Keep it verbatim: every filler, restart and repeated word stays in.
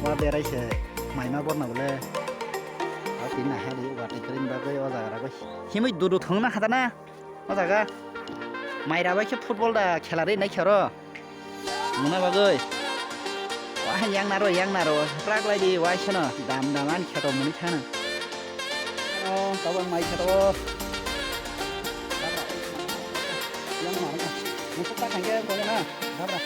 Wa berai se maima borna bole. Au tin na hari wa te kring bagwi o jaga ragwi. Himui dudu thung na hata na. O jaga. Mai rabai khe football da khela ri nai khero. Muna bagwi. Wa yang naro yang naro. Rak lai di wa sono. Dam dam an kheto muni thana. O tabang mai kheto. Yang naro. Musuk ta khangke kong na. Dabra.